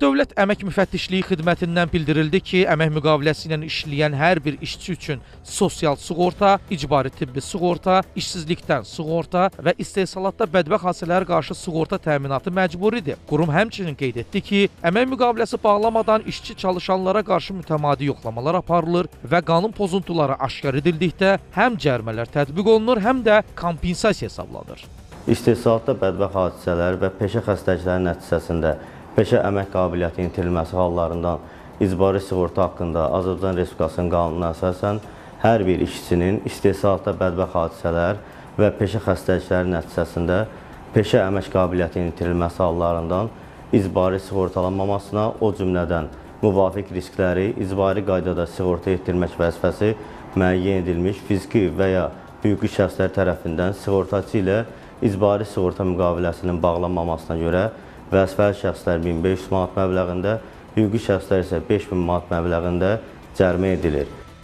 Dövlət Əmək Müfəttişliyi Xidmətindən bildirildi ki, əmək müqaviləsi ilə işləyən hər bir işçi üçün sosial sığorta, icbari tibbi sığorta, işsizlikdən sığorta və istehsalatda bədbəxt hadisələrə qarşı sığorta təminatı məcburidir. Qurum həmçinin qeyd etdi ki, əmək müqaviləsi bağlamadan işçi çalışanlara qarşı mütəmadi yoxlamalar aparılır və qanun pozuntuları aşkar edildikdə həm cərimələr tətbiq olunur, həm də kompensasiya hesablanır. İstehsalatda bədbəxt hadisələr və peşə xəstəlikləri nəticəsində peşə əmək qabiliyyətinin itirilməsi hallarından icbari sığorta haqqında Azərbaycan Respublikasının qanununa əsasən hər bir işçinin istehsalatda bədbəxt hadisələr və peşə xəstəlikləri nəticəsində peşə əmək qabiliyyətinin itirilməsi hallarından icbari sığortalanmamasına, o cümlədən müvafiq riskləri icbari qaydada sığorta etdirmək vəzifəsi müəyyən edilmiş fiziki və ya hüquqi şəxslər tərəfindən sığortaçı ilə icbari sığorta müqaviləsinin bağlanmamasına görə vəzifəli şəxslər 1500 manat məbləğində, hüquqi şəxslər isə 5000 manat məbləğində cərimə edilir.